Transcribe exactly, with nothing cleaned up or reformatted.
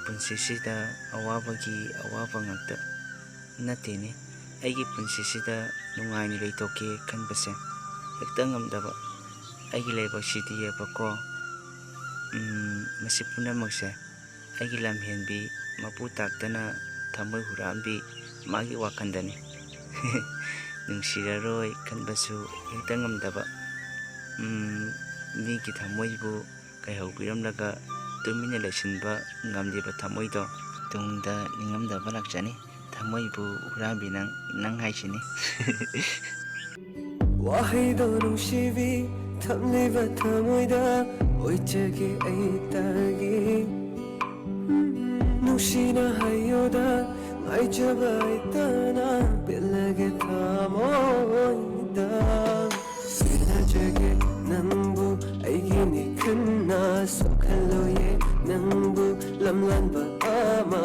ꯄꯨꯟꯁꯤꯁꯤꯗ ꯑꯋꯥꯕꯒꯤ ꯑꯋꯥꯕ ꯉꯥꯛꯇ ꯅꯠꯇꯦꯅꯦ꯫ ꯑꯩꯒꯤ ꯄꯨꯟꯁꯤꯁꯤꯗ ꯅꯨꯡꯉꯥꯏꯅ ꯂꯩꯊꯣꯛꯀꯦ ꯈꯟꯕꯁꯦ ꯍꯦꯛꯇ ꯉꯝꯗꯕ꯫ ꯑꯩꯒꯤ ꯂꯥꯏꯕꯛꯁꯤꯗꯤꯕꯀꯣ, ꯎꯝ, ꯃꯁꯤ ꯄꯨꯝꯅꯃꯛꯁꯦ ꯑꯩꯒꯤ ꯂꯝꯍꯦꯟꯕꯤ, ꯃꯄꯨ ꯇꯥꯛꯇꯅ ꯊꯃꯣꯏ ꯍꯨꯔꯥꯟꯕꯤ ꯃꯥꯒꯤ ꯋꯥꯈꯜꯗꯅꯤ꯫ ꯅꯨꯡꯁꯤꯔꯔꯣꯏ ꯈꯟꯕꯁꯨ ꯍꯦꯛꯇ ꯉꯝꯗꯕ꯫ ꯎꯝ, ꯃꯤꯒꯤ ꯊꯃꯣꯏꯕꯨ ꯀꯥꯏꯍꯧꯕꯤꯔꯝꯂꯒ ꯇꯨꯃꯤꯟꯅ ꯂꯩꯁꯤꯟꯕ ꯉꯝꯂꯤꯕ ꯊꯃꯣꯏꯗꯣ ꯇꯨꯡꯗ ꯅꯤꯡꯉꯝꯗꯕ ꯂꯥꯛꯆꯅꯤ꯫ ꯊꯃꯣꯏꯕꯨ ꯍꯨꯔꯥꯟꯕꯤ ꯅꯪ, ꯅꯪ ꯍꯥꯏꯁꯤꯅꯤ꯫ ꯋꯥꯍꯩꯗꯣ ꯅꯨꯡꯁꯤꯕꯤ ꯊꯝꯂꯤꯕ ꯊꯃꯣꯏꯗ ꯑꯣꯏꯖꯒꯦ ꯑꯩ ꯇꯥꯒꯦ꯫ ꯅꯨꯡꯁꯤꯅ ꯍꯥꯏꯌꯣꯗ ꯉꯥꯏꯖꯕ ꯑꯩꯇꯅ ꯄꯦꯜꯂꯒꯦ ꯊꯃꯣꯏꯗ꯫ ꯁꯤꯟꯅꯖꯒꯦ ꯅꯪꯕꯨ ꯑꯩꯒꯤꯅꯤ ꯈꯟꯅ ꯁꯣꯛꯍꯜꯂꯣꯏꯌꯦ ꯅꯪꯕꯨ ꯂꯝꯂꯥꯟꯕ ꯑꯃ꯫